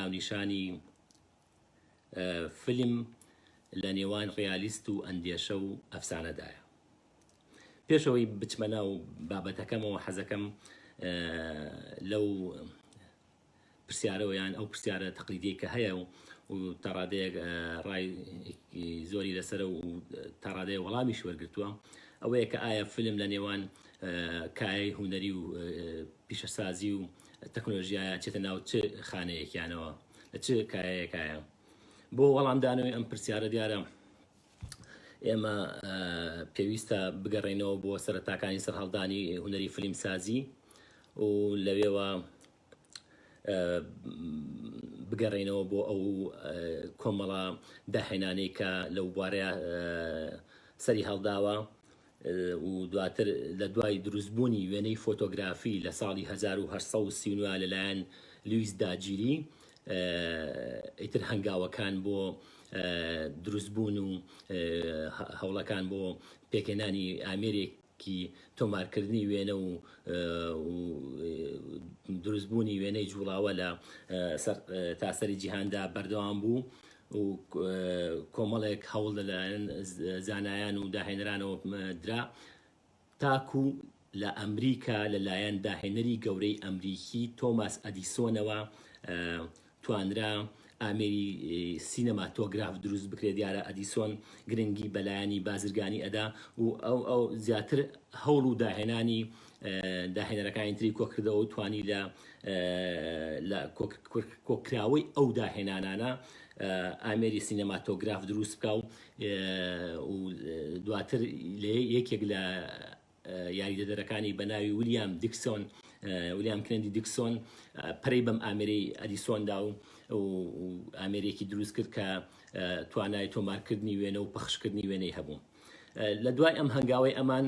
ناونیشانی فیلم لە نێوان ڕیالیست و ئەندێشە و ئەفسانەدایە. پێشەوەی بچمە ناو بابەتەکەمەوە حەزەکەم لەو پرسیارەوە یان ئەو پرسیارە تەقلیدیەی کە هەیە و و تاڕادەیەک ڕای زۆری لەسەرە و تاڕادەیە وەڵامیش وەرگتووە ئەوەیە کە ئایا فیلم لە نێوان کایەی هونەری و پیشەسازی و تەکنۆلژیایە چێتە ناو چ خانەیەکیانەوە لە چ کایەیەکایە بۆ وەڵامدانەوەی ئەم پرسیارە دیارە ئێمە پێویستە بگەڕێنەوە بۆ سەرەتاکانی سەرهەڵدانی هونەری فیلمسازی و لەوێوە بگەڕێینەوە بۆ ئەو کۆمەڵە داهێنانەی کە لەو بوارەیە سەری هەڵداوە و دواتر لە دوای دروستبوونی وێنەی فۆتۆگرافی لە ساڵی 1939 لەلایەن لویس داجیری ئیتر هەنگاوەکان بۆ دروستبوون و هەوڵەکان بۆ پێکهێنانی ئامێرێک کی تۆمارکردنی وێنە و دروستبوونی وێنەی جوڵاوە لە تاسەری جیهاندا بەردەوام بوو و کۆمەڵێک هەوڵ لەلایەن زانایان و داهێنەرانەوە درا تاکو لە ئەمریکا لەلایەن داهێنەری گەورەی ئەمریکی تۆماس ئەدیسۆنەوە توانرا ئامێری سینەماتۆگراف دروست بکرێت، دیارە ئەدیسۆن گرنگی بە لایەنی بازرگانی ئەدا و ئەو ئەو زیاتر هەوڵ و داهێنانی داهێنەرەکانی تری کۆکردەوە و توانی لە لە کۆکراوەی ئەو داهێنانانە ئامێری سینەماتۆگراف دروست بکا و دواتر لە یەکێک لە یاریدەدەرەکانی بە ناوی ولیام دیکسۆن ولیام کنەدی دیکسۆن پەرەی بەم ئامێرەی ئەدیسۆن دا و ئامێرێکی دروست کرد کە توانای تۆمارکردنی وێنە و پەخشکردنی وێنەی هەبوو لە دوای ئەم هەنگاوی ئەمان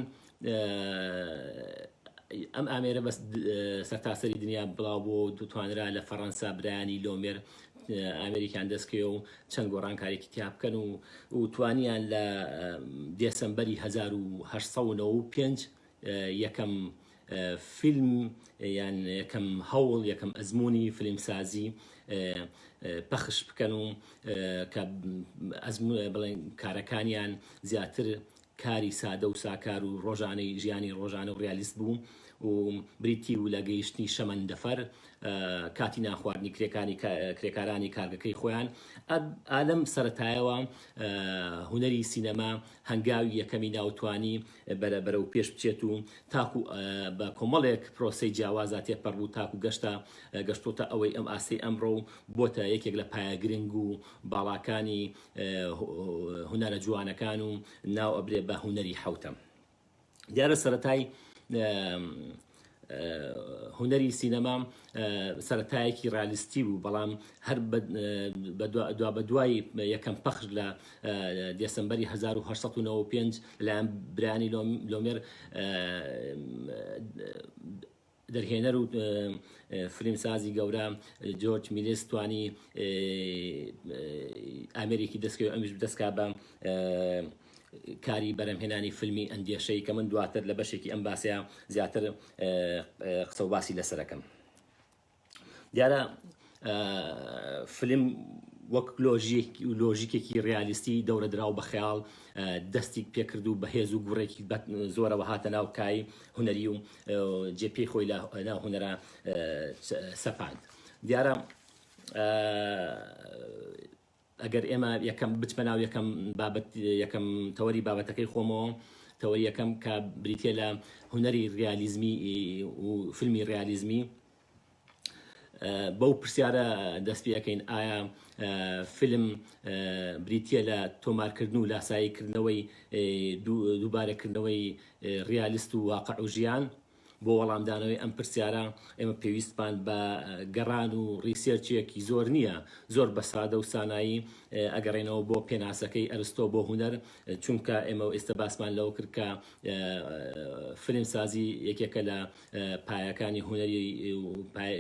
ئەم ئامێرە بەس سەرتاسەری دنیا بڵاو بۆ توانرا لە فەڕەنسا برایانی لۆمێر ئامێریکان دەستکەوێ و چەند گۆڕانکارێکی تیا بکەن و و توانیان لە دێسەمبەری 1895 یەکەم فیلم یان یەکەم هەوڵ یەکەم ئەزمموی فیلمسازی پەخش بکەن و کە ئەزمون بڵێن کارەکانیان زیاتر کاری سادە و ساکار و ڕۆژانەی ژیانی ڕۆژانە و ڕیالیست بوو و بریتی بوو لە گەیشتنی شەمەندەفەر کاتی نانخواردنی کرێکانی کرێکارانی کارگەکەی خۆیان ئا لەم سەرەتایەوە هونەری سینەما هەنگاوی یەکەمی ناوتوانی بەرە بەرەو پێش بچێت و تاکو بە کۆمەڵێک پرۆسەی جیاوازا تێپەڕ بوو تاکو گەشتە گەشتۆتە ئەوەی ئەم ئاستەی ئەمڕۆ و بۆتە یەکێک لە پایە گرنگ و باڵاکانی هونەرە جوانەکان و ناو ئەبرێ بە هونەری حەوتەم. دیارە سەرەتای هونەری سینەما سەرەتایەکی ڕالیستی بوو بەڵام هەر دوا بە دوای یەکەم پەخش لە دێسمبەری 1995 لەلایەن برانی لۆمێر دەرهێنەر و فلیمسازی گەورە جۆرج میلس توانی ئامێرێکی دەستکەوێت ئەمیش دەستکا بە کاری بەرەمهێنانی فیلمی ئەندێشەی کە من دواتر لە بەشێکی ئەم باسەیە زیاتر قسە و باسی لەسەرەکەم. دیارە فلم وەک لۆژیکێکی ڕیالیستی دەورەدراو بە خەیاڵ دەستی پێکرد و بەهێز و گوڕێکی زۆرەوە هاتە ناو کای هونەری و جێپێی خۆی لە ناو هونەرە سەپاند دیارە ئەگەر ئێمە یەکەم بچمە ناو یەکەم بابەت یەکەم تەوەری بابەتەکەی خۆمەوە تەوەری یەکەم کە بریتە لە هونەری ڕیالیزمی و فیلمی ڕیالیزمی بەو پرسیارە دەست پێەکەین ئایا فیلم بریتە لە تۆمارکردن و لاساییکردنەوەی دووبارەکردنەوەی ڕیالیست و واقع و ژیان بۆ وەڵامدانەوەی ئەم پرسیارە ئێمە پێویستمان بە گەڕان و research ێکی زۆر نییە، زۆر بە سادە و سانایی ئەگەڕێنەوە بۆ پێناسەکەی ئەرستۆ بۆ هونەر، چونکە ئێمە ئێستا باسمان لەوە کرد کە فیلمسازی یەکێکە لە پایەکانی هونەری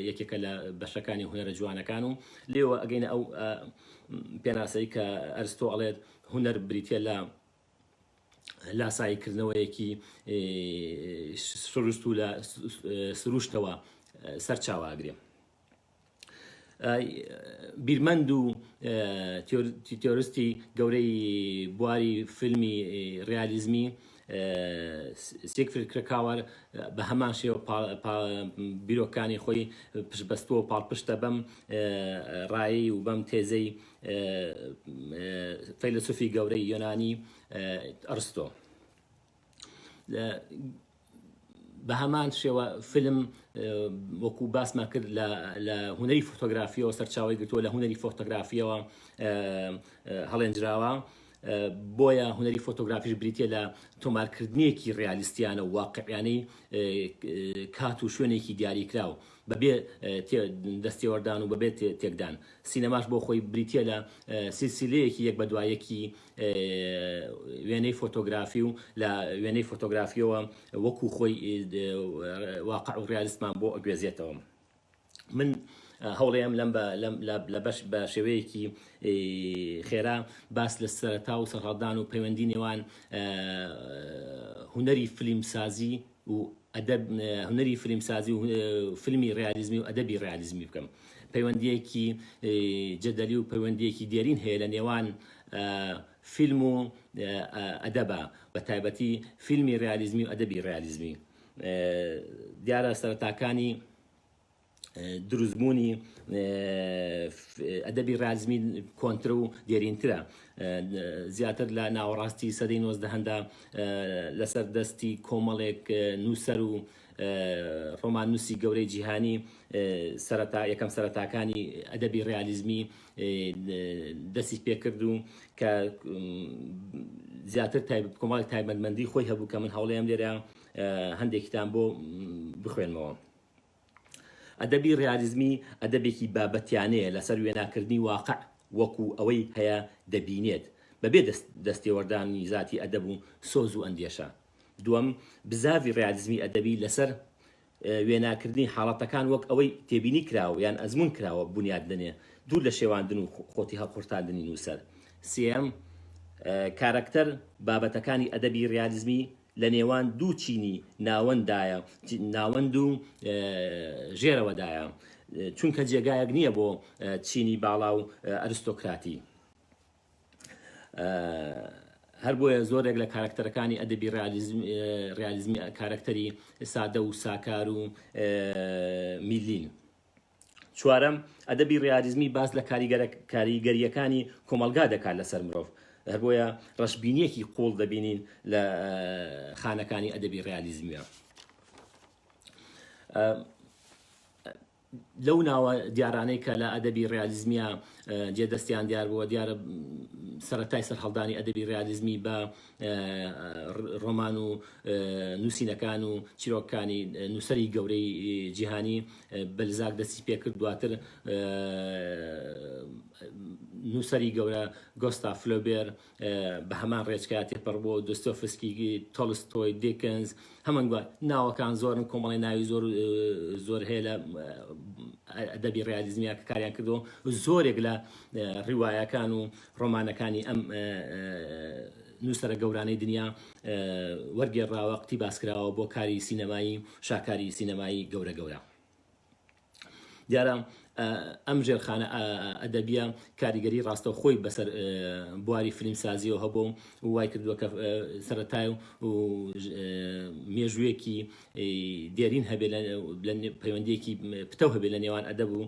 یەکێکە لە بەشەکانی هونەرە جوانەکان و لێوە ئەگەینە ئەو پێناسەی کە ئەرستۆ ئەڵێت هونەر بریتیە لە لاساییکردنەوەیەکی سروشت و لە سروشتەوە سەرچاوە ئەگرێ. بیرمەند و تیۆرستی گەورەی بواری فیلمی ڕیالیزمی سیگفرید کرکاوەر بە هەمان شێوە بیرۆکانی خۆی پشتبەستووە و پاڵپشتە بەم ڕایەی و بەم تێزەی فەیلەسوفی گەورەی یۆنانی ئەرستۆ. بە هەمان شێوە فیلم وەکو باسمان کرد لە هونەری فۆتۆگرافیەوە سەرچاوی گرتووە لە هونەری فۆتۆگرافیەوە هەڵێنجراوە بۆیە هونەری فۆتۆگرافیش بریتە لە تۆمارکردنێکی ڕیالیستیانە و واقعیانەی کات و شوێنێکی دیاریکراو بەبێ دەستێوەردان و بەبێ تێکدان سینەماش بۆ خۆی بریتە لە سلسلەیەکی یەک بەدوایەکی وێنەی فۆتۆگرافی و لە وێنەی فۆتۆگرافیەوە وەکو خۆی واقع و ڕیالیستمان بۆ ئەگوێزێتەوە. من هەوڵێم لەم لە بەش بە شێوەیەکی خێرا باس لە سەرەتا و سەرهەڵدان و پەیوەندی نێوان هونەری فلیمسازی و ئەدەب هونەری فلیمسازی و فیلمی ڕیالیزمی و ئەدەبی ڕیالیزمی بکەم. پەیوەندییەکی جەدەلی و پەیوەندییەکی دێرین هەیە لە نێوان فیلم و ئەدەبا، بە تایبەتی فیلمی ڕیالیزمی و ئەدەبی ڕیالیزمی. دیارە سەرەتاکانی دروستبوونی ئەدەبی ڕیالیزمی کۆنتر و دێرینترە، زیاتر لە ناوەڕاستی سەدەی نۆزدەهەمدا لەسەر دەستی کۆمەڵێک نووسەر و ڕۆماننووسی گەورەی جیهانی سەرەتا یەکەم سەرەتاکانی ئەدەبی ڕیالیزمی دەستی پێکرد و کە زیاتر کۆمەڵێک تایبەتمەندی خۆی هەبوو کە من هەوڵێم لێرە هەندێکیتان بۆ بخوێنمەوە. ئەدەبی ڕیالیزمی ئەدەبێکی بابەتیانەیە لەسەر وێناکردنی واقع وەکو ئەوەی هەیە دەبینێت بەبێ دەستێوەردانی زاتی ئەدەب و سۆز و ئەندێشە. دووەم، بزاڤی ڕیالیزمی ئەدەبی لەسەر وێناکردنی حاڵەتەکان وەک ئەوەی تێبینی کراوە یان ئەزموون کراوە بونیاد دەنێ، دوور لە شێواندن و خۆتیهەڵقورتاندنی نووسەر. سێیەم، کارەکتەر بابەتەکانی ئەدەبی ڕیالیزمی لە نێوان دوو چینی ناوەنددایە، ناوەند و ژێرەوەدایە، چونکە جێگایەک نییە بۆ چینی باڵا و ئەرستۆکراتی. هەر بۆیە زۆرێک لە کارەکتەرەکانی ئەدەبی ڕیالیزمی کارەکتەری سادە و ساکار و میلین. چوارەم، ئەدەبی ڕیالیزمی باس لە کاریگەرییەکانی کۆمەڵگا دەکات لەسەر مرۆڤ، هەر بۆیە ڕەشبینییەکی قووڵ دەبینین لە خانەکانی ئەدەبی ڕیالیزمیە. لەو ناوە دیارانەی کە لە ئەدەبی ڕیالیزمیە جێ دەستیان دیار بووە، دیارە سەرەتای سەرهەڵدانی ئەدەبی ڕیالیزمی بە ڕۆمان و نووسینەکان و چیرۆکەکانی نووسەری گەورەی جیهانی بەلزاک دەستی پێکرد، دواتر نووسەری گەورە گۆستا فلۆبێر بە هەمان ڕێچکە تێپەڕ بووە، دۆستۆفسکی، تۆڵستۆی، دیکنز، هەمان گووە ناوەکان زۆرن، کۆمەڵی ناوی زۆر زۆر هەیە لە ئەدەبی ڕیالیزمیا کە کاریان کردو زۆرێک لە ڕیوایەکان و ڕۆمانەکانی ئەم نووسەرە گەورانەی دنیا وەرگێڕراوە، اقتباس کراوە بۆ کاری سینەمایی شاکاری سینەمایی گەورە گەورە. دیارە ئەم ژێرخانە ئەدەبیە کاریگەری ڕاستەوخۆی بەسەر بواری فیلمسازیەوە هەبوو و وای کردووە کە سەرەتای و مێژوویەکی دێرین هەبێت لە پەیوەندیەکی پتەو هەبێت لە نێوان ئەدەب و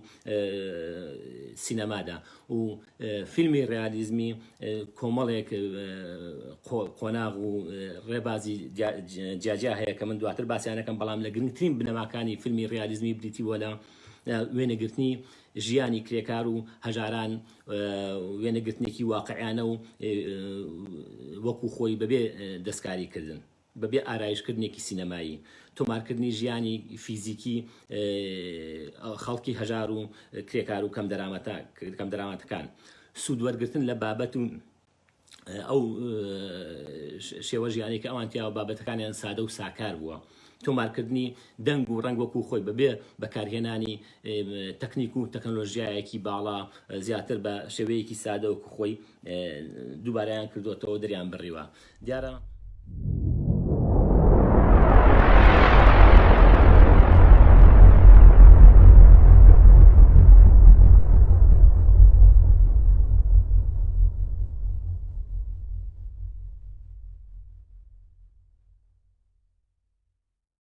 سینەمادا و فیلمی ڕیالیزمی کۆمەڵێک قۆناغ و ڕێبازی جیاجیا هەیە کە من دواتر باسیانەکەم، بەڵام لە گرنگترین بنەماکانی فیلمی ڕیالیزمی بریتی بووە لە وێنەگرتنی ژیانی کرێکار و هەژاران، وێنەگرتنێکی واقعیانە و وەکو خۆی بەبێ دەستکاریکردن. بەبێ ئارایشکردنێکی سینەمایی، تۆمارکردنی ژیانی فیزیکی خەڵکی هەژار و کرێکار و کەمدەرامەتەکان، سوودوەرگرتن لە بابەت و ئەو شێوە ژیانەی کە ئەوان تیاوە بابەتەکانیان سادە و ساکار بووە، تۆمارکردنی دەنگ و ڕەنگ وەکو خۆی بەبێ بەکارهێنانی تەکنیک و تەکنەلۆژیایەکی باڵا، زیاتر بە شێوەیەکی سادە وەکو خۆی دووبارەیان کردووەتەوە دەریان بڕیوە. دیارە.